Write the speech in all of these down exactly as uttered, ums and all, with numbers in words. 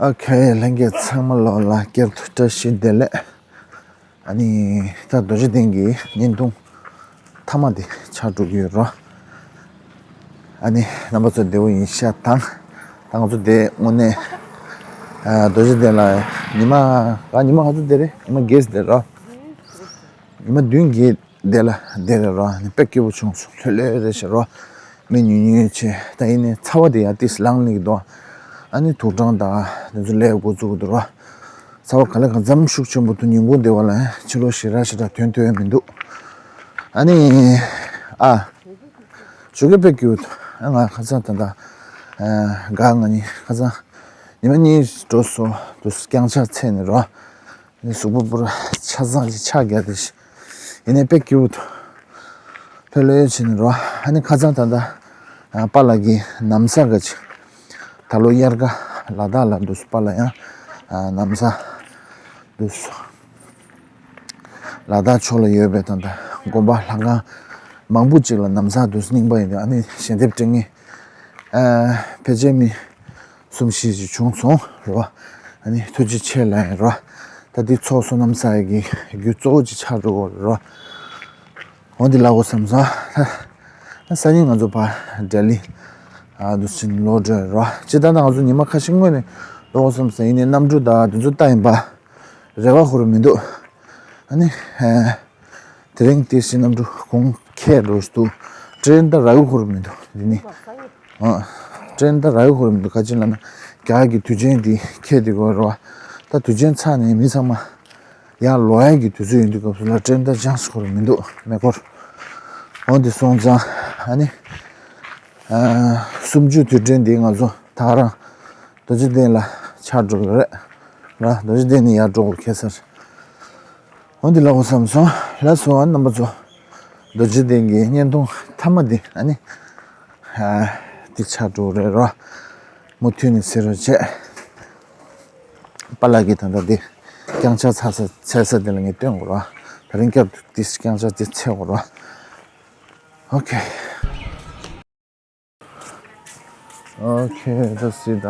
ཨོ་ཁེ། ལྷན་རྒྱས་ཚང་མ་ལོ་ལ་བསྐྱར་དུ་བཀྲ་ཤིས་བདེ་ལེགས། ཨ་ནི་ད་རྡོ་རྗེ་གདན་གྱི་བརྙན་ཐུང་མཐའ་མ་དེ་ཆགས་འགྲོ་གི་ཡོད་རོ། ཨ་ནི་རྣམ་པ་ཚོ་བདེ་པོ་ཡིན་ཤག་དང་། ད་ང་ཚོ་དེ་དངོས་གནས་ཨ་རྡོ་རྗེ་གདན་ལ་ཉི་མ་ག་ཉི་མ་ག་ཚོད་དེ་རེད། ཉི་མ་བརྒྱད་ཙམ་དེ་རོ། ཉི་མ་བདུན་བརྒྱད་དེ་ལ་དེ་རེད་རོ། ཨ་ནི་དཔེ་སྐྱིད་པོ་བྱུང་སོང་། ལྷོད་ལྷོད་རེད་ཤག་རོ། མི་ཉུང་ཉུང་བྱས། ད་ཡིན་ནའི་ཚ་བ་དེ་ཡང་ཏིས་ལངས་ནས་འདུག་ཨ་ནི་དུག་སྦྲང་དང་དེ་ཚོ་ལས་འགོ་བཙུགས་འདུག་རོ། ཚ་བ་ག་ལེ་གང་འཚམ་ཤུགས་ཆེན་པོ་འདུག་ཉིན་གུང་དེ་བ་ལ་ཕྱི་ལོགས་ཞེ་དྲག་ཞེ་དྲག་ཐོན་ཐུབ་ཡ་མི་འདུག་ཨ་ནི་ཨ་ཞོགས་ཀས་དཔེ་སྐྱིད་པོ་འདུག་ཨ་ང་ཁ་སང་ད་ལྟ་ཨ་ག་ང་གཉིས་ཁ་སང་ཉི་མ་གཉིས་འགྲོ་སོང་། དུ་རྐྱང་ཕྱག་འཚལ་ནས་རོ། ནི་གཟུགས་པོ་པུ་ར་ཆ་ཚང་ཞིག་ཆགས་རྒྱག་དེ་ཞིག་ཡིན་ནའི་དཔེ་སྐྱིད་པོ་འདུག་ལྷོད་ལྷོད་བྱས་ནས་རོ། ཨ་ནི་ཁ་སང་ད་ལྟ་ཨ་པཱ་ལགས་ཀྱི་ན་བཟའ་ག་ཅིག་ད་ལོ་དབྱར་ཁ་ལ་དྭགས་ལ་འདུག་སེ་པཱ་ལགས་ཡང་ཨ་ན་བཟའ་འདུག་སེ་ལ་དྭགས་ཕྱོགས་ལ་ཡོད་པའི་ད་ལྟ་དགོན་པ་ལྷ་ཁང་མང་པོ་ཅིག་ལ་ན་བཟའ་འདུག་སེ་རྙིང་པ་ཡིན་དུས། ཨ་ནི་ཞལ་འདེབས་སྤྲད་མཁན་ཨ་ཕལ་ཆེར་མི་གསུམ་བཞི་ཞིག་བྱུང་སོང་རོ། ཨ་ནི་ཐུགས་རྗེ་ཆེ་ལབ་ཡིན་རོ། ད་འདི་ཚོགས་བསོད་ནམས་བསགས་ཡས་ཀྱི་རྒྱུ་གཙོ་བོ་ཅིག་ཆགས་འགྲོ་གི་རེད་རོ། འོ་འདི་ལབ་དགོས་བསམ་སོང་། ད་སང་ཉིན་ང་ཚོ་ཕར་ལྡི་ལི་ཨ་འདུག་སེ་ལོག་འགྲོ་ཡ་རོ། སྤྱིར་བཏང་ད་ང་ཚོ་ཉི་མ་ཁ་ཤས་སྔོན་ནས་ལོག་དགོས་བསམ་སོང་། ཡིན་ནའི་གནམ་གྲུ་དང་དེ་ཚོ་ལྟ་ཡིན་པ་རེ་བ་ཁུར་མི་འདུག་ཨ་ནི་ཨ་དེ་རིང་ཏོག་ཙམ་གནམ་གྲུ་གོང་ཁེ་འགྲོ་བཞིན་འདུག་ཊེན་ད་རག་གི་ཁུར་མི་འདུག་འདི་ནི། ཨ་ཊེན་ད་རག་གི་ཁུར་མི་འདུག་ག་ཅི་ལབ་ན་རྒྱ་གར་གྱི་དུས་ཆེན་འདི་ཁེལ་བསྡད་ཀྱི་ཡོད་རེད་བ། ད་དུས་ཆེན་ཚར་ནས་མི་ཚང་མ་ཡར་ལོག་ཡག་གི་དུས་ཚོད་ཡིན་དུས་སྐབས་སུ་ལ་ཊེན་ད་ཅང་སི་ཁུར་མི་འདུག་མེ་འཁོར། འོ་འདི་སོང་ཙང་ཨ་ནི་ཨ་གསུམ་བཅུ་དུས་དྲན་འདི་ང་ཚོ་ད་ག་རང་རྡོ་རྗེ་གདན་ལ་ཆགས་འགྲོ་གི་རེད་ར། རྡོ་རྗེ་གདན་ནས་ཡར་འགྲོ་དགོས་ཁེལ་ས་རེད། འོ་འདི་ལབ་དགོས་བསམ་སོང་། ལགས་སོ། ཨ་རྣམ་པ་ཚོ་རྡོ་རྗེ་གདན་གྱི་བརྙན་ཐུང་མཐའ་མ་འདི་ཨ་ནི་ཨ་འདི་ཆགས་འགྲོ་རེད་རོ། མུ་མཐུད་ནས་གཟིགས་རོགས་བྱེད། པཱ་ལགས་ཀྱིས་ད་ལྟ་འདི་རྐྱང་ཕྱག་འཚལ་ས་འཚལ་ས་འདི་ལ་ངས་སྟོན་དགོས་རོ། ད་རིང་བསྐྱར་དུ་འདི་རྐྱང་ཕྱག་འདི་འཚལ་དགོས་རོ། ཨོ་ཁེ། ཨོ་ཁེ། ད་སི་ད་དེ་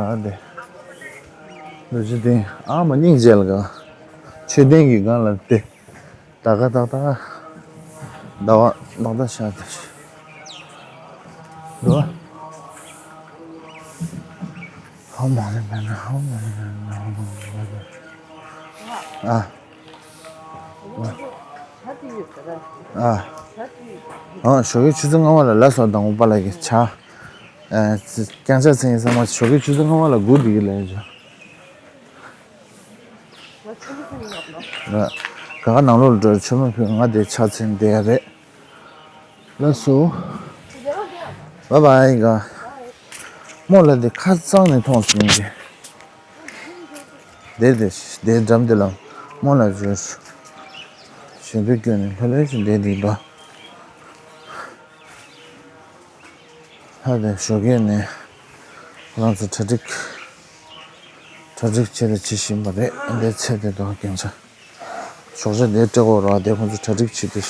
རྡོ་རྗེ་གདན་ཨ་མ་སྙིང་རྗེ་ལ་ག་མཆོད་རྟེན་གྱི་སྒང་ལ་དེ་ད་ག་ད་ད་ཟླ་བ་ནག་ད་ཤ་དེ་འདུག་ཧོ་མ་ནི་མེད་ན་ཧོ་མ་ནི་མེད་ན་ཧོ་མ་ནི་མེད་ན་ཨ། ཨ། ཨ་ཞོགས་ཀའི་ཆུ་ཚོད་ལྔ་པ་ལ་ལ་སོགས་དང་པོ་པཱ་ལགས་ཀྱི་ཕྱག་ཨ་རྐྱང་ཕྱག་འཚལ་ཡིན་ས་མ་ཞོགས་ཀའི་ཆུ་ཚོད་ལྔ་པ་ལ་སྒུག་བསྡད་ཀྱི་ལས་བྱུང་། ང་ཆུ་མོ་ཕུལ་ཡོང་ང་། ང་ག་ག་ནང་ལོགས་ལ་འགྲོ་ཆུ་མོ་ཕུལ། ང་དེ་ཕྱག་འཚལ་བསྡད་ཡ་རེད། ལགས་སོ། བཱའི་བཱའི་ག་རྨོ་ལགས་དེ་ཁ་གཙང་ནས་མཐོང་སོང་གི་དེ་དེ་དེ་འགྲམ་དེ་ལ་རྨོ་ལགས་བྱོས། ཞེ་འདོད་སྐྱོན་ནས་ལྷོད་ལྷོད་ཅིག་བསྡད་འདུག་ད། ཧ་དེ་ཞོགས་ཀས་ནས་ཁོ་རང་ཚོ་གྲ་སྒྲིག་གྲ་སྒྲིག་བྱས་ཏེ་བྱེད་བཞིན་པ་རེད། འདི་ཚེ་དེ་དང་རྐྱང་ཆ་ཞོགས་ཇ་དེ་སྤྲད་དགོས་ར། དེ་ཁོ་ཚོ་གྲ་སྒྲིག་བྱེད་དེ་ཤ་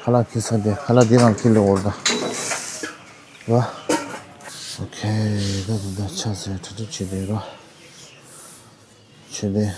ཁ་ལག་ཁྱི་ས་དེ་ཁ་ལག་དེ་རང་ཁྱི་ལས་འོར་ད་ར། ཨོ་ཁེ། ད་དེ་ད་ཆ་ཟེར་གྲ་སྒྲིག་བྱེད་དེ་ར། ཆོས་ལྡན།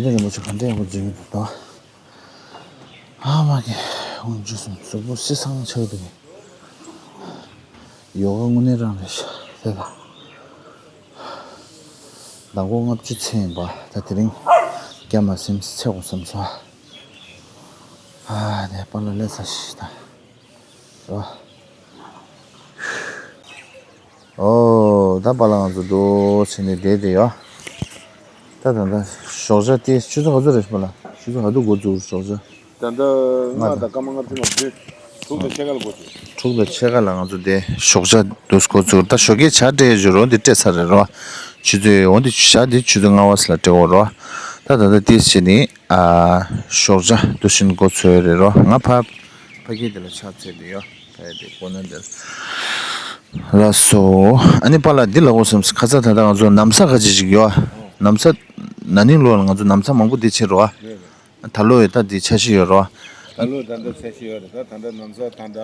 དེ་རིན་པོ་ཆེ་ག་འདྲ་ཡག་པོ་མཛད་ཀྱི་འདུག་ད། ཨ་མ་གི། དགུང་ཇུ་གསུམ་གཟུགས་པོ་སི་སང་ཆགས་འདུག་ཡོ་ག་དངོས་གནས་རང་རེད་ཤག་དེ་ལ། མདང་དགོང་ལྔ་བཅུ་ཚད་ཡིན་པ། ད་དེ་རིང་བརྒྱ་མ་ཟིན་ཚད་དགོས་བསམ་སོང་། ཨ་ནས་པཱ་ལགས་སླེབས་ཚར་ཤག་ད། རོ། ཨོ། ད་པཱ་ལགས་ང་ཚོ་འདུག་བྱས་ནས་བསྡད་དེ་ཡོད། ད་ད་ད་ཞོགས་ཇ་དེ་ཆུ་ཚོད་ག་ཚོད་རེད་པཱ་ལགས། ཆུ་ཚོད་ག་དུས་འགོ་བཙུགས་ཞོགས་ཇ། ད་ལྟ་ལྔ་དང་སྐར་མ་ལྔ་བཅུ་ང་བདུན། དྲུག་དང་ཕྱེད་ཀ་ལ་འགོ་བཙུགས། དྲུག་དང་ཕྱེད་ཀ་ལ་ང་ཚོ་དེ་ཞོགས་ཇ་འདུག་འགོ་བཙུགས། ད་ཞོགས་ཀའི་ཇ་སྤྲད་ཡོད་རོ། འདི་སྤྲད་ཚར་རེད་རོ། ཆུ་ཚོད་འོ་འདི་ཇ་འདི་ཆུ་ཚོད་ལྔ་པ་ཙམ་ལ་སྤྲད་འོ་རོ། ད་ད་ད་དེ་བྱས་ནས། ཨ། ཞོགས་ཇ་འདུག་བཞིན་འགོ་ཚུགས་རེད་རོ། ང་ཕ་ཕ་གི་དེ་ལ་ཕྱག་འཚལ་དེ་ཡོད། ཕ་གི་དེ་ཁོ་ན་དེ་ལ་སོ། ཨ་ནི་པཱ་ལགས་འདི་ལ་འོ་བསམ་ཁ་ཚ་ད་ལྟ་ང་ཚོ་ན་བཟའ་ཁ་ཅིག་ཅིག་ཡོད། ན་བཟའ་ན་ནིང་ལོ་ལ་ང་ཚོ་ན་བཟའ་མང་པོ་འདི་བྱེད་རོ། ད་ལོ་ཡོད་ད་འདི་འཆར་གཞི་ཡོད་རོ། ད་ལོ་ད་ལྟ་འཆར་གཞི་ཡོད་རེད། ད་ད་ལྟ་ན་བཟའ་ད་ལྟ་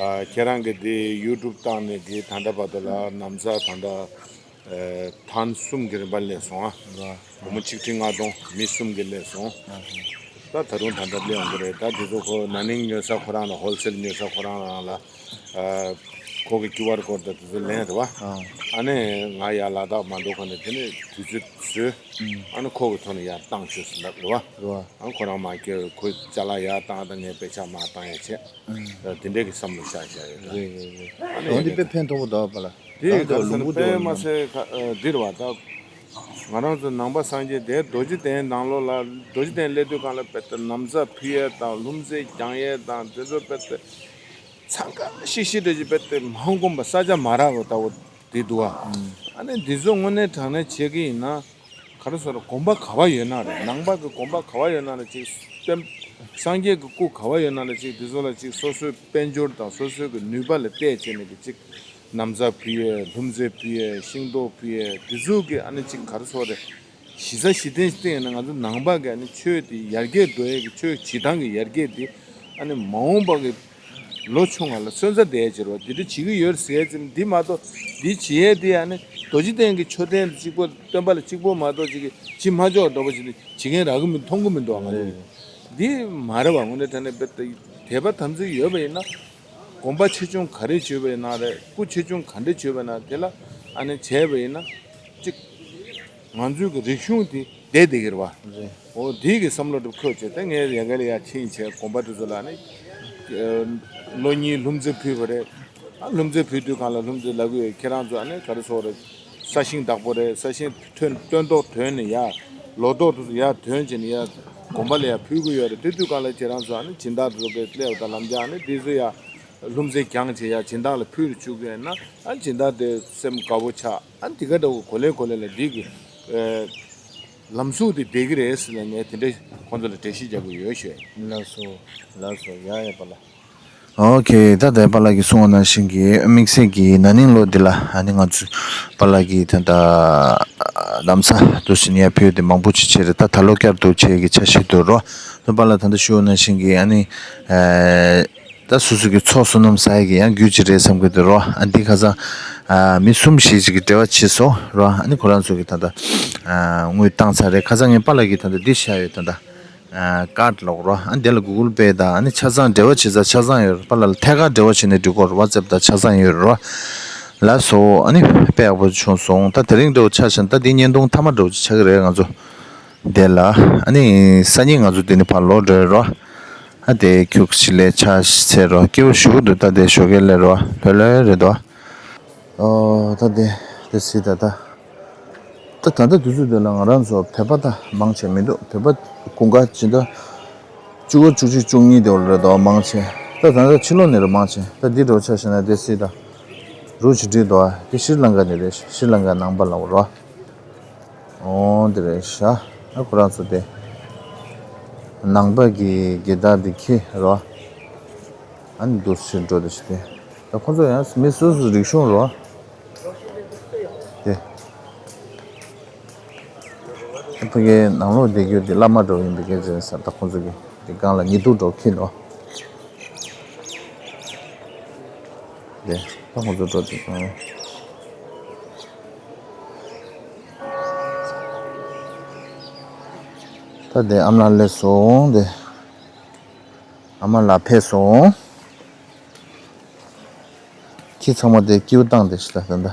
ཨ་ཁྱེད་རང་གི་འདི་ཡུ་ཊུབ་བཏང་ནས་འདི་ད་ལྟ་བར་དུ་ལ་ན་བཟའ་ད་ལྟ། ཐན་གསུམ་གྱི་རིམ་པ་སླེབས་སོང་ཨ། སྒོར་མོ་ཆིག་ཁྲི་ལྔ་སྟོང་མི་གསུམ་གྱི་སླེབས་སོང་། ད་ད་རུང་ད་ལྟ་སླེབས་ཡོང་གི་རེད། ད་དེ་ཚོ་ཁོ་ན་ནིང་ཉོ་ས་ཁོ་རང་ལ། ཧོལ་སེལ་ཉོ་ས་ཁོ་རང་རང་ལ། ཁོ་གི་ཀིའུ་ཨར་ཀོཌ་དང་དེ་ཚོ་ལེན་རེད་བ། ཨ་ནི་ང་ཡར་ལ་དྭགས་མ་འགྲོ་གོང་ནས་དེ་ནས་དུས་ཚོད་བཟོས། ཨ་ནི་ཁོ་གི་ཐོག་ནས་ཡར་བཏང་ཤོག་ཟེར་ལབ་རེད་བ། ཨ་ཁོ་རང་མ་སྐྱེ་ཁོའི་ཅ་ལག་ཡར་བཏང་དང་ངས་དཔེ་ཆ་མར་བཏང་ཡ་བྱས། དེ་འདྲའི་གི་བསམ་བློ་བཞག་བཞག་ཡོད་ད། རེད་རེད་རེད། ཨ་ནི་འོན་ཏེ་དཔེ་ཕན་ཐོགས་པོ་འདུག་པཱ་ལགས། དེ་ད་ག་ལུང་པོ་དཔེ་མ་ཟད་འདིར་བ་ད། ང་རང་ཚོ་ནང་པ་སངས་རྒྱས་དེ་རྡོ་རྗེ་གདན་ནང་ལོགས་ལ། རྡོ་རྗེ་གདན་སླེབས་དུས་སྒང་ལ་དཔེ་ད་ན་བཟའ་ཕུལ་ཡས་དང་ལྷུང་བཟེད་རྒྱག་ཡས་དང་དེ་ཚོ་དཔེ་ད་འཚང་ཁ་ཤིག་ཤིག་འདྲ་ཞིག་དཔེ་ད་མ་འོངས་པ་ས་ཆ་མ་རག་པ་ལྟ་བུ་དེ་འདུག་ཨ། ཨ་ནི་འདི་ཚོ་དངོས་གནས་དྲང་གནས་བྱེད་ཀྱི་ཡིན་ན། ག་རེ་ཟེར། དགོན་པ་ག་བ་ཡོད་ན་རེད། ནང་པ་གི་དགོན་པ་ག་བ་ཡོད་ན་རེད། ཅིག་སྟོན། སངས་རྒྱས་ཀྱི་སྐུ་ག་བ་ཡོད་ན་རེད། ཅིག་དེ་ཚོ་ལ་ཅིག་སོ་སོའི་དཔལ་འབྱོར་དང་སོ་སོའི་གི་ནུས་པ་ལ་བལྟས་བྱས་ནས་ཀྱི་ཅིག་ན་བཟའ་ཕུལ་ཡས། ལྷུང་བཟེད་ཕུལ་ཡས། ཤིང་ཏོག་ཕུལ་ཡས། དེ་ཚོ་གི་ཨ་ནི་ཅིག་ག་རེ་ཟེར་རེད། གཞི་རྩ་གཞི་རྟེན་ཞིག་བསྟན་ཡོད་ན། ང་ཚོ་ནང་པ་གི་ཨ་ནི་ཆོས་དེ་ཡར་རྒྱས་འགྲོ་ཡས་ཀྱི་ཆོས་བྱེད་སྟངས་ཀྱི་ཡར་རྒྱས་དེ་ཨ་ནི་མ་འོངས་པ་གི་ལོ་ཆུང་བ་ལ་སོན་རྩ་དེ་ཡས་བྱེད་རོགས། འདི་འདྲ་བྱེད་ཀྱི་ཡོད་ཟེར་ཡས་ཙམ་འདི་མ་གཏོགས། འདི་བྱེད་ཡས་དེ་ཨ་ནི་རྡོ་རྗེ་གདན་གྱི་མཆོད་རྟེན་གཅིག་པོ། སྟོན་པ་ལ་གཅིག་པོ་མ་གཏོགས་ཅིག་གིས་བྱེད་མ་ཆོག་འདྲ་པོ་བྱེད་ནས་བྱེད་མཁན་རག་གི་མི། མཐོང་གི་མི་འདུག་ང་ཚོ། འདི་མ་རེད་བ། དངོས་གནས་དྲང་གནས་དཔེ་དད་པ་དམ་ཚིག་ཡོད་པ་ཡིན་ན། དགོན་པ་ཆེ་ཆུང་ག་རེ་བྱས་པ་ཡིན་ན་རེད། སྐུ་ཆེ་ཆུང་ག་འདྲ་བྱས་པ་ཡིན་ན། དེ་ལ་ཨ་ནི་བྱས་པ་ཡིན་ན་གཅིག་ང་ཚོའི་གི་རིག་གཞུང་དེ་བསྡད་བསྡད་ཀྱི་རེད་བ། རེད། འོ་དེའི་གི་བསམ་བློ་འདྲ་འཁོར་བྱས་ཏེ་ངས་ཡ་གི་ལ་ཡར་ཕྱིན་བྱས་དགོན་པ་དེ་ཚོ་ལ་ནི། ཨ། ལོ་གཉིས་ལྷུང་བཟེད་ཕུལ་བ་རེད། ཨ། ལྷུང་བཟེད་ཕུལ་དུས་སྒང་ལ་ལྷུང་བཟེད་ལབ་ཀྱི་ཡོད། ཁྱེད་རང་ཚོ་ཨ་ནི་ག་རེ་ཟེར་རེད། ས་ཞིང་བདག་པོ་རེད། ས་ཞིང་ཐོན། སྟོན་ཐོག་ཐོན་ནས་ཡར། ལོ་ཏོག་དེ་ཚོ་ཡར་ཐོན་བྱས་ནས་ཡར་དགོན་པ་ལ་ཡར་ཕུལ་གྱི་ཡོད་རེད། དེ་དུས་སྒང་ལ་ཁྱེད་རང་ཚོ་ཨ་ནི་སྦྱིན་བདག་དེ་ཚོ་གི་སླེབས་དང་ལམ་རྒྱག་ནས་དེ་ཚོ་ཡར་ལྷུང་བཟེད་བརྒྱངས་བྱས་ཡར་སྦྱིན་བདག་ལ་ཕུལ་བཅུག་གི་ཡོད་ན། ཨ། སྦྱིན་བདག་དེ་སེམས་དགའ་པོ་ཆགས། ཨ། འདི་ག་འདྲ་བོ་གོ་ལེ་གོ་ལེ་ལ་འདི་གི། ཨེ། ལམ་ཟུར་དེ་བསྡད་ཀྱི་རེད་ཟེར་ནས་ངས་དེ་འདྲ་ཁོང་ཚོ་ལ་འགྲེལ་བཤད་རྒྱག་གི་ཡོད་ཞུ། ལགས་སོ། ལགས་སོ། ཡ་ཡ་པཱ་ལགས། ཨོ་ཁེ། ད་ལྟ་པཱ་ལགས་ཀྱིས་གསུངས་པ་ནང་བཞིན་གྱི་དམིགས་བསལ་གྱི་ན་ནིང་ལོ་འདི་ལ་ཨ་ནི་ང་ཚོ་པཱ་ལགས་ཀྱིས་ད་ལྟ་ན་བཟའ་འདུག་སེ་ཡར་ཕུལ་དེ་མང་པོ་ཅིག་བྱས་རེད། ད་ད་ལོ་བསྐྱར་དུ་བྱེད་ཀྱི་འཆར་གཞི་འདུག་རོ། ད་པཱ་ལགས་ད་ལྟ་ཞུས་པ་ནང་བཞིན་གྱི་ཨ་ནི། ཨེ། ད་སོ་སོ་གི་ཚོགས་བསོད་ནམས་བསགས་ཡས་ཀྱི་ཡང་རྒྱུ་ཅིག་རེད་བསམ་གྱི་འདུག་རོ། ཨ། འདི་ཁ་སང་། ཨ། མི་གསུམ་བཞི་ཅིག་གིས་འབྲེལ་བ་བྱས་སོང་རོ། ཨ་ནི་ཁོ་རང་ཚོ་གིས་ད་ལྟ། ཨ། དངུལ་བཏང་ཚར་རེད། ཁ་སང་ངས་པཱ་ལགས་ཀྱིས་ད་ལྟ་འདི་བཞག་ཡོད། ད་ལྟ། ཨ། ཀཱཌ་ལབ་རོ། ཨ། འདི་ལ་གུ་གུལ་པེ་དང་། ཨ་ནི་ཆ་ཚང་འབྲེལ་བ་བྱེད་ས་ཆ་ཚང་ཡོད་རེད། པཱ་ལགས་ལ་ཐད་ཀར་འབྲེལ་བ་བྱས་ནས་འགྲིག་གོ་རེད། ཝ་ཙེབ་དང་ཆ་ཚང་ཡོད་རེད་རོ། ལགས་སོ། ཨ་ནི་དཔེ་ཡག་པོ་བྱུང་སོང་། ད་དེ་རིང་འདྲ་བོ་ཆ་བཞག་ན་ད་འདི་བརྙན་ཐུང་མཐའ་མ་འདྲ་བོ་ཅིག་ཆགས་ཀྱི་རེད། ང་ཚོ་འདི་ལ། ཨ་ནི་སང་ཉིན་ང་ཚོ་འདི་ནས་ཕར་ལོག་འགྲོ་ཡོད་རོ། ཨ། དེ་ཁྱུག་ཅིག་ལས་ཆ་ཚེ་རོ། སྐྱིད་པོ་ཞུ་གི་འདུག་ད་དེ་ཞོགས་ཀས་སླེབས་རོ། ལྷོད་ལྷོད་རེད་དོ། ཨོ། ད་དེ་དེ་སྲིད་ད་ད། ད་ད་ལྟ་དུས་ཚོད་འདི་ལ་ང་རང་ཚོ་བོད་པ་ད་མང་ཆེ་མི་འདུག་བོད་པ་དགུན་ཁ་ཇི་ལྟར་བཅུ་དགུ་བཅུ་གཅིག་བཅུ་གཉིས་དེ་བ་རེད་དོ། མང་ཆེ། ད་ད་ལྟ་ཕྱི་ལོགས་ནས་རེད་མང་ཆེ། ད་འདི་འདྲ་བོ་ཆ་བཞག་ན་དེ་སྲིད་ད། རུ་ཅིག་བྲིས་འདུག་ཨ། དེ་ཤྲི་ལང་ཀ་ནས་རེད། ཤྲི་ལང་ཀ་ནང་པ་ལབ་རོ། ཨོ་དེ་རེད་ཤག་ཨ། ཁོ་རང་ཚོ་དེ་ནང་པ་གི་གི་ད་དེ་ཁྱི་རོ། ཨ་ནི་འདུག་སེ་འགྲོ་དེ་ཤི་དེ། ད་ཁོ་ཚོ་ཡང་མི་སོ་སོའི་རིག་གཞུང་རོ། དེ་ཕ་གིའི་ནང་ལོགས་བསྡད་རྒྱུ་དེ་བླ་མ་འགྲོ་ཡིན་པའི་སྐད་ཆ་རེད་ཟེར། ད་ཁོ་ཚོ་གི་དེ་སྒང་ལ་ཉི་གདུགས་འགྲོ་ཁྱི་འགྲོ། དེ་ད་ཁོ་ཚོ་འགྲོ་དེ་གང་། ད་དེ་ཨ་མ་ལགས་སླེབས་སོང་། དེ་ཨ་མ་ལགས་ཕེབས་སོང་། ཁྱི་ཚང་མ་དེ་ཀིའུ་བཏང་དེ་ཤི་ད་ད་ད།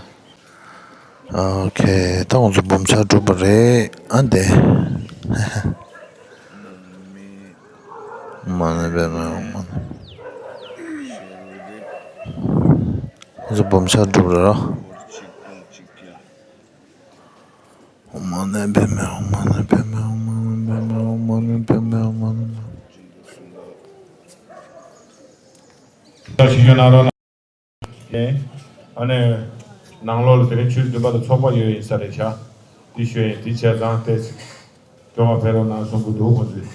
ཨོ་ཁེ། ད་ང་ཚོ་འབུམ་ཆར་གྲུབ་པ་རེད། ཨ་དེ། མ་ཎི་པདྨེ་ཧཱུྃ། མ་ཎི། ང་ཚོ་འབུམ་ཆར་གྲུབ་རེད་རོ། མ་ཎི་པདྨེ་ཧཱུྃ། མ་ཎི་པདྨེ་ཧཱུྃ། མ་ཎི་པདྨེ་ཧཱུྃ། མ་ཎི་པདྨེ་ཧཱུྃ། མ་ཎི། ཞིག་ཡོད་ན་རོ། ཨ་ནི། ནང་ལོགས་ལ་དེ་རིང་ཆུ་འདུན་པ་དང་ཚོགས་པ་ཡོད་ཡིན་ས་རེད་བྱ། དེ་ཞོད་ཡིན་དེ་བྱས་ཙང་ཏེ་ཅིག་སྐྱོ་བ་ཕེབས་རོགས་གནང་གསུང་གི་འདུག་ཁོང་ཚོས།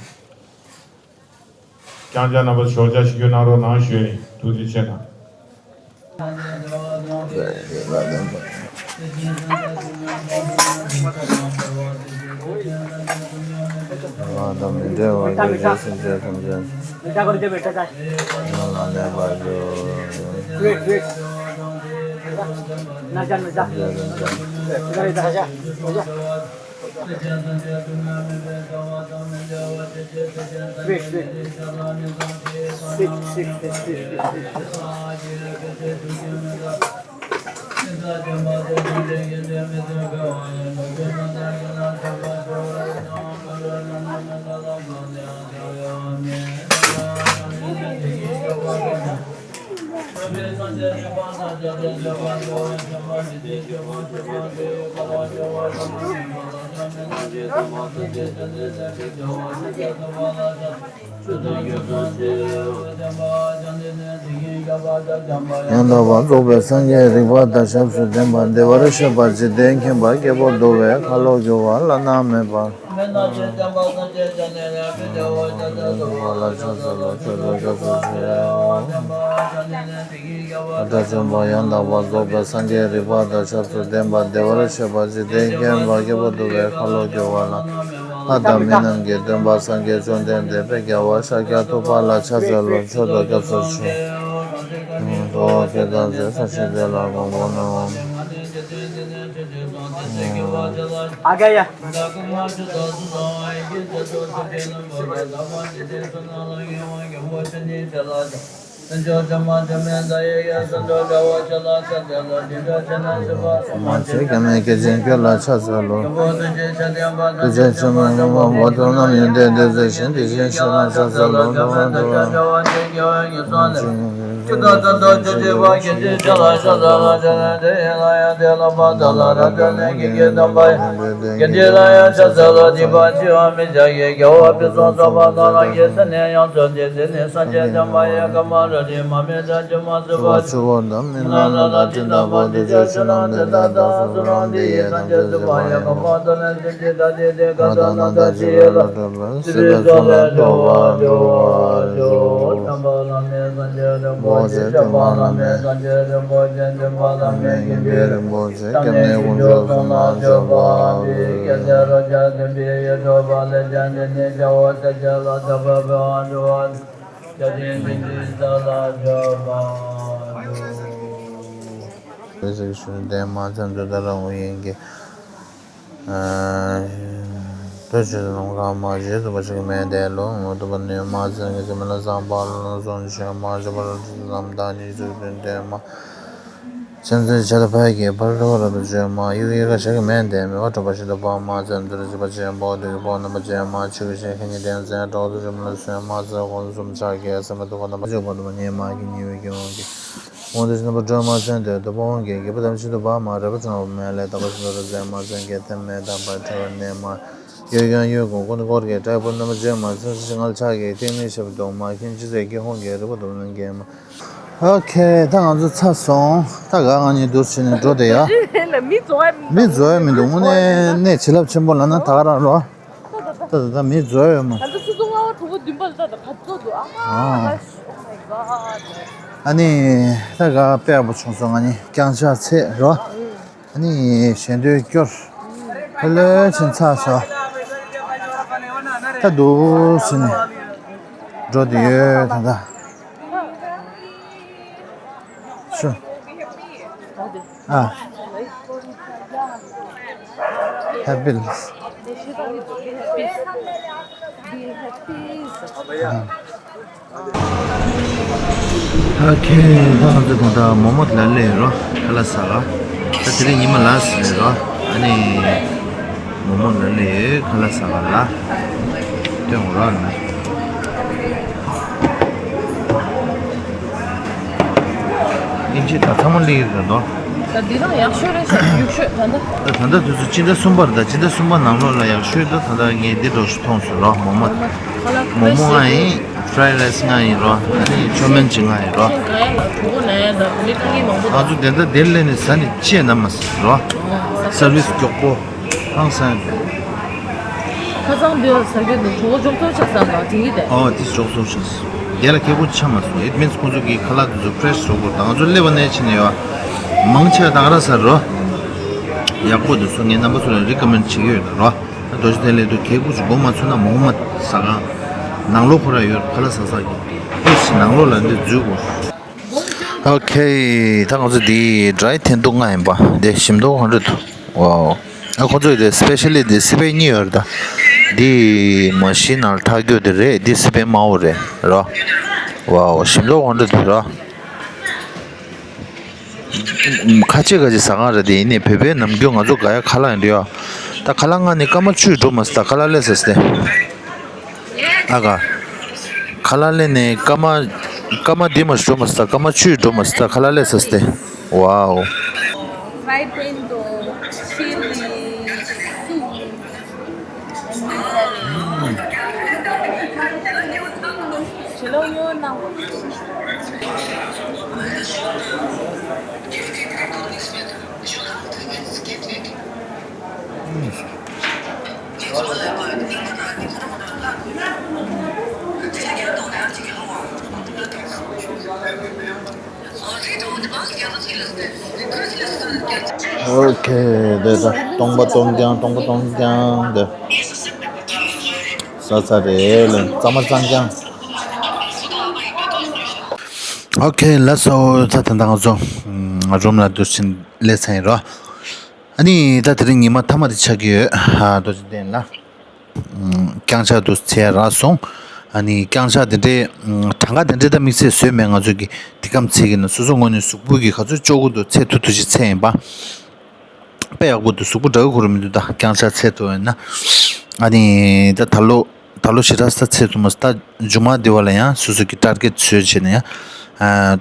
རྐྱང་རྐྱང་རྣམ་པ་ཞོགས་ཇ་ཞིག་ཡོད་གནང་རོགས་གནང་ཞོད་ཡིན། ཐུགས་རྗེ་ཆེ་གནང་། དང་མི་འབྲལ་བར་སྐྱེ་བོ་སེམས་ཅན་ཐམས་ཅད་ཡོངས་ལ་གནས་པར་ཤོག། ཡང་དག་པར་རྫོགས་པའི་སངས་རྒྱས་རིག་པ་དང་ཞབས་སུ་ལྡན་པ་བདེ་བར་གཤེགས་པ་འཇིག་རྟེན་མཁྱེན་པ་སྐྱེ་བོ་འདུལ་བའི་ཁ་ལོ་སྒྱུར་བ་བླ་ན་མེད་པ། དྲག་ཅན་པ་ཡང་དག་པར་རྫོགས་པའི་སངས་རྒྱས་རིག་པ་དང་ཞབས་སུ་ལྡན་པ་བདེ་བར་གཤེགས་པ་འཇིག་རྟེན་མཁྱེན་པ་སྐྱེ་བོ་འདུལ་བའི་ཁ་ལོ་སྒྱུར་བ་ལ། ལྷ་དང་མི་རྣམས་ཀྱི་སྟོན་པ་སངས་རྒྱས་བཅོམ་ལྡན་འདས་དཔལ་རྒྱལ་བ་ཤཱཀྱ་ཐུབ་པ་ལ་ཕྱག་འཚལ་ལོ། མཆོད་དོ་སྐྱབས་སུ་མཆི། ཐུགས་རྗེ་ཐམས་ཅད་སངས་རྒྱས་དེ་ལ་དགོངས་པ་ནོ། ཨ་ག་ཡ། མ་ཆེ་སྐྱབས་གནས་སྐྱེས་ཆེན་ཁྱོད་ལ་ཕྱག་འཚལ་ལོ། ཐུགས་རྗེ་ཆེན་པོ་མངོན་པ་མོ་ཐུབ་རྣམས་ཡོན་ཏན་ལྡན་ཚུལ་བཞིན་དེ་བཞིན་གཤེགས་ལ་ཕྱག་འཚལ་ལོ། འགྲོ་བ་འདུལ་བ། ལྷོད་ཆོས་ལམ་ཁ་མ་བྱེད་ཐུབ་པ་ཞིག་མེད་དེ་ལོ་ངོ་ཐུབ་པ་ནི་མ་ཚང་གི་ཚེ་མི་ལ་བཟང་པ་ལ་སོང་ཆོས་མ་བྱེད་པ་ལ་ལམ་དང་ཉེས་སྤྱོད་ཀུན་ལྡན་མ། ཆེན་ཚེ་ཆེ་ལ་ཕ་གི་ཕར་ཐོག་རབ་ཏུ་བྱོན་མ་ཡུག་ཡུག་ག་ཞག་གི་མེད་དེ་མི་བ་གྲོགས་པ་ཞིག་ཏུ་བག་མ་ཚན་དུར་བྱེད་པ་ཆེན་པོ་དུ་གི་བོ་རྣམ་པ་ཅན་མ་ཆོས་ཀྱི་ཞལ་ཁ་ཉིད་ལྡན་ཚན་གྲོགས་དུ་རིམ་ལ་སོན་མ་ཚན་ཁོང་གསུམ་ཕྱག་གི་སེམས་པ་དུ་བ་རྣམ་པ་ཆོས་པ་དུ་མ་ཉེས་མ་གི་ཉེས་པའི་སྐྱེ་བོ་གི། འོང་དུ་ཕྱིན་པ་སྒྲོལ་མ་མཚོན་དུས་དུ་པོ་འོང་གི་རྒྱལ་པོ་དམ་ཆོས་དུ་བག་མ་རེ་བ་བྱུང་བ་མེད་ལས་དག་པ་ཞིག་ཏུ་ར་མཚན་མ་མཚོན་གྱི་ཐེམ་མེད་དམ་པར་ཁྲེལ་བ་ནས་མ། ཡོད་ཀྱང་ཡོད་དགོས་ཀུན་ཏུ་འཁོར་གྱི་དྲག་པོ་རྣམ་པ་ཅན་མ་མཚོན་སུ་ཞིག་ངལ་ཆགས་ཀྱི་ཏིང་ནི་ཞབས་རྡོག་མ་མཁན་ཅི་ཟེར་ཀྱི་ཧོང་གི་རི་བོ་དུ་ནང་གི་མ། ཨོ་ཁེ། ད་ང་ཚོ་ཚར་སོང་། ད་ག་ང་གཉིས་འདུར་བྱས་ནས་འགྲོ་དེ་ཡ། མི་འཛོ་ཡ་མི་འདུག་མི་འཛོ་ཡ་མི་འདུག་དངོས་གནས་གནས་བྱིན་རླབས་ཆེན་པོ་ལབ་ན་ད་ག་རང་རོ། ད་ད་ད་མི་འཛོ་ཡ་ཡོད་མ། ང་ཚོ་སུ་སུ་ང་བ་གྲོགས་པོ་བདུན་པ་ད་ད་ག་ཚོད་འདུག་ཨ་མ། ཨ་ནི་ད་ག་དཔེ་ཡག་པོ་བྱུང་སོང་། ང་གཉིས་རྐྱང་ཕྱག་འཚལ་རོ། ཨ་ནི་ཞལ་འདོན་སྐྱོར། ཕ་ལོས་ཕྱིན་ཚར་སོང་། ད་འདུག་ཟེར་ནས་འགྲོ་དུ་ཡོད་ད་ད། ཤུ། ཨ། ཧེ་པི། ཨ་ཁེ། ད་ང་ཚོ་ད་ལྟ་མོག་མོག་ལ་སླེབས་རོ། ཁ་ལག་ཟ་ག་ད་དེ་རིང་ཉི་མ་ལ་སླེབས་རོ། ཨ་ནི་མོག་མོག་ལ་སླེབས། ཁ་ལག་ཟ་ག་ལ་སྟོན་འོང་རོ། ཨིན་ཇི་ད་ཚང་མ་སླེབས་ཡོད་རེད་དོ། ད་འདི་རང་ཡག་ཤོས་རེད་ཤག་ཡག་ཤོས་ད་ལྟ། ད་ད་ལྟ་དུས་ཚོད་སྤྱི་ཟླ་གསུམ་པར། ད་སྤྱི་ཟླ་གསུམ་པ་ནང་ལོགས་ལ་ཡག་ཤོས་ད་ད་ལྟ་ངས་འདི་འདྲ་ཞིག་མཐོང་སོང་རོ། མོག་མོག་མོག་མོག་ང་ཡིན། ཕ་རའེ་རའེ་སི་ང་ཡིན་རོ། ཨ་ནི་ཅོ་མན་ཅི་ང་ཡིན་རོ། ང་ཚོ་དེ་འདྲ་དེ་སླེབས་ནས་ཟ་ནས་ཅི་ཡང་ན་མ་ཟ་རོ། སར་བིས་མགྱོགས་པོ། ཧང་སང་། ཁ་སང་འདི་ཟ་རྒྱུ་འདི་གྲོད་ཁོག་ཅོག་ཙེ་ཆགས་ས་ལ་དྲན་གྱི་འདུག་ཨོ་དེ་ཅོག་ཙེ་ཆགས། དེ་ལ་ཁེ་པོ་ཆགས་མ་སོང་། It means ཁོང་ཚོ་གི་ཁ་ལག་དེ་ཚོ་ཕ་རེ་ཤི་བཟོ་དགོས། ད་ང་ཚོ་སླེབས་པ་ནས་ཕྱིན་ནས་ཡོད། མང་ཆེ་བ་ད་ག་རང་ཟ་རོ། ཡག་པོ་འདུག་སོ་ངས་རྣམ་པ་ཚོ་ལ་རི་ཀོ་མེན་ཌི་བྱེད་ཀྱི་ཡོད་ད་རོ། རྡོ་རྗེ་གདན་སླེབས་དུས་ཁེ་པོ་ཅིག་སྒོ་མ་ཚུགས་ན་མོག་མོག་ཟ་ཁང་། ནང་ལོགས་ཁོ་རང་ཡོད། ཁ་ལག་ཟ་ས་གི་ཨིས་ནང་ལོགས་ལ་འདི་འཛུལ་དགོས། ཨོ་ཁེ། ད་ང་ཚོ་འདི་ཌ་རའི་ཐེན་ཏུ་ལྔ་ཡིན་པ། འདི་ཞིམ་མདོག་གང་འདྲ་འདུག་ཝའོ། ཨ་ཁོ་ཚོ་འདི་སི་པེ་ཤལ་ལི་འདི་སི་པན་གཉིས་ཡོད་རེད་ད། འདི་མ་ཤིན་ནང་ལ་འཐག་རྒྱུ་འདི་རེད། འདི་སི་པན་དམར་པོ་རེད་རོ། ཝའོ་ཞིམ་མདོག་གང་འདྲ་འདུག་རོ། ཁ་ཆེ་ཁ་ཆེ་ཟ་ཁང་རེད་དེ། ཡིན་ནའི་བོད་པའི་ནམ་རྒྱུན་ང་ཚོ་ག་ཡ་ཁ་ལག་ཡིན་འདྲ་ཡོད། ད་ཁ་ལག་ང་ནི་སྐར་མ་བཅུ་འགྲོ་མ་སོང་། ད་ཁ་ལག་སླེབས་ས་སྟེ། ཨ་ག་ཁ་ལག་སླེབས་ནས་སྐར་མ་སྐར་མ་འདི་མ་འགྲོ་མ་སོང་། ད་སྐར་མ་བཅུ་འགྲོ་མ་སོང་། ད་ཁ་ལག་སླེབས་ས་སྟེ། ཝའོ། Fried pinto, chili, soup, and dessert. ཨོ་ཁེ། དེ་ད་སྟོང་པ་སྟོང་རྐྱང་། སྟོང་པ་སྟོང་རྐྱང་དེ། ཟ་ཚར་རེད་ལེ། གཙང་མ་གཙང་རྐྱང་། ཨོ་ཁེ་ལགས་སོ། ད་ད་ང་ཚོ་རུམ་ལ་འདུག་ཕྱིན་སླེབས་ཚར་ཡིན་རོ། ཨ་ནི་ད་དེ་རིང་ཉི་མ་མཐའ་མ་དེ་ཆགས་ཀྱི་ཡོད། ཨ་རྡོ་རྗེ་གདན་ལ། རྐྱང་ཕྱག་ཏུ་ཚད་རག་སོང་། ཨ་ནི་རྐྱང་ཕྱག་དེ་འདྲའི་གྲངས་ཀ་དེ་འདྲའི་ད་དམིགས་བསལ་བཟོས་མེད། ང་ཚོ་གི་དེ་སྐམ་ཚད་ཀྱི་ནང་སོ་སོ་ངོས་ནས་གཟུགས་པོ་གི་ག་ཚོད་ལྕོགས་ཀྱི་འདུག་ཚད་ཐུབ་ཐུབ་ཅིག་ཚད་ཡིན་པ། དཔེ་ཡག་པོ་འདུག་གཟུགས་པོ་འདྲ་གི་ཁོ་རང་མི་འདུག་ད་རྐྱང་ཕྱག་ཚད་ཐུབ་ཡོད་ན། ཨ་ནི་ད་ད་ལོ་ད་ལོ་ཞེ་དྲག་ས་ཚད་ཐུབ་མ་སོང་། ད་མཇུག་མ་འདི་བ་ལ་ཡང་སོ་སོ་གི་ཊར་གེ་ཊི་བཟོས་བྱས་ནས་ཡང་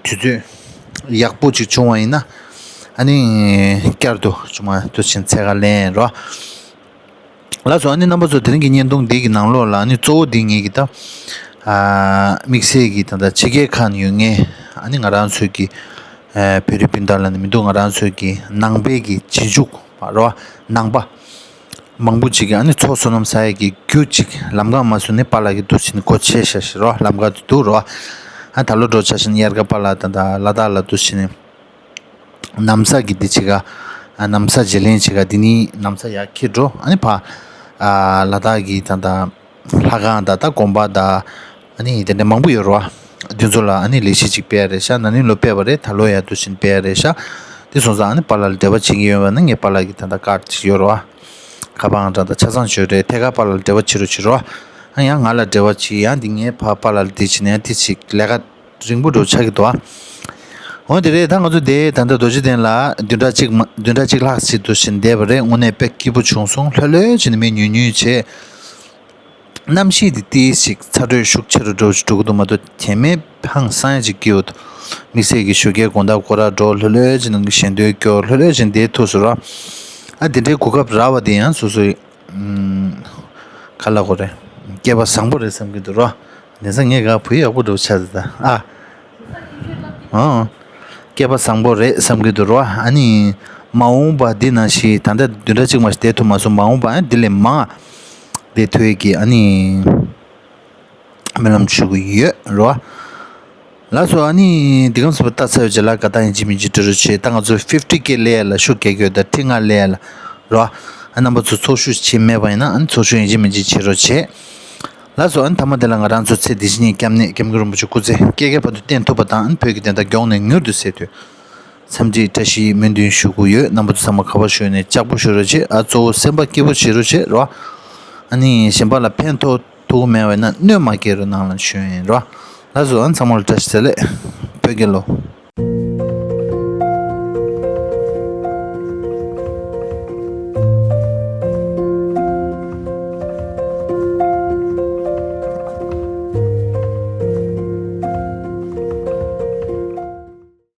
དུས་ཚོད་ཡག་པོ་ཅིག་བྱུང་བ་ཡིན་ན། ཨ་ནི་བསྐྱར་དུ་མཇུག་མ་དུ་ཕྱིན་ཚད་ག་ལེན་རོ། ལགས་སོ། ཨ་ནི་རྣམ་པ་ཚོ་དེ་རིང་གི་བརྙན་ཐུང་འདི་གི་ནང་ལོགས་ལ། ཨ་ནི་གཙོ་བོ་འདི་ངེད་ཀྱི་ད་ཨ་དམིགས་བསལ་གྱི་ད་ལྟ་ཕྱི་རྒྱལ་ཁག་ནས་ཡོད་མཁན། ཨ་ནི་ང་རང་ཚོའི་གི་ཨ་བོད་རིགས་སྤུན་ཟླ་ལ་ནི་མི་འདུག་ང་རང་ཚོའི་གི་ནང་པའི་གི་རྗེས་འཇུག་རོ། ནང་པ་མང་པོ་ཅིག་གི་ཨ་ནི་ཚོགས་བསོད་ནམས་ཟ་ཡས་ཀྱི་རྒྱུ་ཅིག་ལམ་ཁ་མ་བཟོས་ནས་པཱ་ལགས་ཀྱིས་འདུག་བྱས་ནས་སྒོ་ཕྱེ་ཤག་ཤག་རོ། ལམ་ཁ་དུ་འདུག་རོ། ཨ་ད་ལོ་འགྲོ་ཆ་བཞིན་དབྱར་ཁ་པཱ་ལགས་ད་ད་ལ་དྭགས་ལ་འདུག་བྱས་ནས། ན་བཟའ་གི་འདི་ཅིག་ག་ན་བཟའ་བརྗེ་ལེན་ཅིག་ག་འདི་ནི་ན་བཟའ་ཡར་འཁྱེར་འགྲོ། ཨ་ནི་ཕ་ཨ་ལ་དྭགས་ཀྱི་ད་ད་ལྷ་ཁང་ད་ད་དགོན་པ་ད་ཨ་ནི་དེ་འདྲ་མང་པོ་ཡོད་རེད་བ། འདི་ཚོ་ལ་ཨ་ནི་ལས་གཞི་ཅིག་སྤེལ་ཡ་རེད་ཤག་ན་ནིང་ལོ་སྤེལ་བ་རེད། ད་ལོ་ཡར་འདུག་བཞིན་སྤེལ་ཡ་རེད་ཤག་དེ་སོང་ཙང་ཨ་ནི་པཱ་ལགས་ལ་འབྲེལ་བ་བྱེད་ཀྱི་ཡོད་པ་ན་ངས་པཱ་ལགས་ཀྱི་ད་ད་ཀར་ཌི་ཅིག་ཡོད་རེད་བ། ཁ་པར་ཨང་གྲངས་ད་ཆ་ཚང་ཅིག་ཡོད་རེད། ཐད་ཀར་པཱ་ལགས་ལ་འབྲེལ་བ་བྱེད་རོགས་བྱེད་རོགས། ཨ་ཡང་ང་ལ་འབྲེལ་བ་བྱེད། ཡང་འདི་ངའི་ཕ་པཱ་ལགས་ལ་འདི་བྱེད་ནས་ཡང་འདི་བྱེད། ལས་ཀ་རིང་པོ་འགྲོ་ཆགས་ཀྱི་འདུག་ཨ། འོ་དེ་རེད། ད་ང་ཚོ་དེ་ད་ལྟ་རྡོ་རྗེ་གདན་ལ་བདུན་ཕྲག་གཅིག་མ་བདུན་ཕྲག་གཅིག་ལྷག་ཙམ་འདུག་བཞིན་བསྡད་པ་རེད། དངོས་གནས་དཔེ་སྐྱིད་པོ་བྱུང་སོང་། ལྷོད་ལྷོད་བྱས་ནས་མི་ཉུང་ཉུང་བྱས། གནམ་གཤིས་དེ་ཏིས་ཞིག་ཚ་དྲོད་ཤུགས་ཆེ་རུ་འགྲོ་འགྲོ་གི་འདུག་མ་གཏོགས་དེ་མེད་ཧང་སང་ཡ་ཅིག་སྐྱིད་པོ་འདུག་དམིགས་བསལ་གྱི་ཞོགས་ཀའི་དགོང་དག་སྐོར་ར་འགྲོ། ལྷོད་ལྷོད་བྱས་ནས་ཞལ་འདོན་སྐྱོར། ལྷོད་ལྷོད་བྱས་ནས་བསྡད་ཐུབ་སོང་ར། ཨ་དེ་འདྲའི་གོ་སྐབས་རག་པ་དེ་ཡང་སོ་སོའི་ཨུམ། ག་ལ་གོ་རེད། སྐལ་བ་བཟང་པོ་རེད་བསམ་གྱི་འདུག་རོ། དེང་སང་ངས་ག་བུ་ཡག་པོ་འགྲོ་ཆགས་ཟེར་ད་ཨ། ཨང་། སྐལ་བ་བཟང་པོ་རེད་བསམ་གྱི་འདུག་རོ། ཨ་ནི། མ་འོངས་པ་འདི་ནང་བཞིན་ད་ལྟ་བདུན་ཕྲག་གཅིག་མ་ཞིག་བསྡད་ཐུབ་མ་སོང་། མ་འོངས་པ་ཨ་འདི་ལས་མང་བསྡད་ཐུབ་ཀྱི་ཨ་ནི། སྨོན་ལམ་ཞུ་གི་ཡོད་རོ། ལགས་སོ། ཨ་ནི་འདི་གམ་སུ་པ་ལྟ་ཚར་བའི་རྗེས་ལ་དགའ་རྟགས་ཡིན་གཅིག་མིན་གཅིག་འབྲི་རོགས་བྱེད། ད་ང་ཚོ་ཕིབ་ཊི་ཀེ་སླེབས་ཡ་ལ་ཤུགས་རྒྱག་གི་ཡོད། ད་ཁྲི་ལྔ་སླེབས་ཡ་ལ་རོ། ཨ་རྣམ་པ་ཚོ་ཚོགས་ཞུགས་བྱེད་མེད་པ་ཡིན་ན་ཨ་ནི་ཚོགས་ཞུགས་ཡིན་གཅིག་མིན་གཅིག་བྱེད་རོགས་བྱེད། ལགས་སོ། ཨ་ནི་མཐའ་མ་དེ་ལ་ང་རང་ཚོ་ཚེ་འདི་ཕྱི་གཉིས་སྐྱབས་གནས་སྐྱབས་མགོན་རིན་པོ་ཆེ་སྐུ་ཚེ་བསྐལ་བརྒྱའི་བར་དུ་བརྟན་ཐུབ་པ་དང་ཨ་ནི་བོད་ཀྱི་བདེན་མཐའ་མགྱོགས་ནས་མྱུར་དུ་གསལ་དུས། འཚམས་འདྲིའི་བཀྲ་ཤིས་སྨོན་འདུན་ཞུ་གི་ཡོད། རྣམ་པ་ཚོ་ཚང་མ་ག་པར་བཞུགས་ནས་ལྕགས་པོ་བཞུགས་རོགས་བྱེད། ཨ་གཙོ་བོ་སེམས་པ་སྐྱིད་པོ་བྱེད་རོགས་བྱེད་རོ། ཨ་ནི་གཞན་པ་ལ་ཕན་ཐོགས་ཐུབ་ཀྱི་མེད་པ་ཡིན་ན་གནོད་མ་སྐྱེལ་རོགས་གནང་ལབ་ཞུ་ཡིན་རོ། ལགས་སོ། ཨ་ཚང་མ་ལ་བཀྲ་ཤིས་བདེ་ལེགས། བོད་རྒྱལ་ལོ།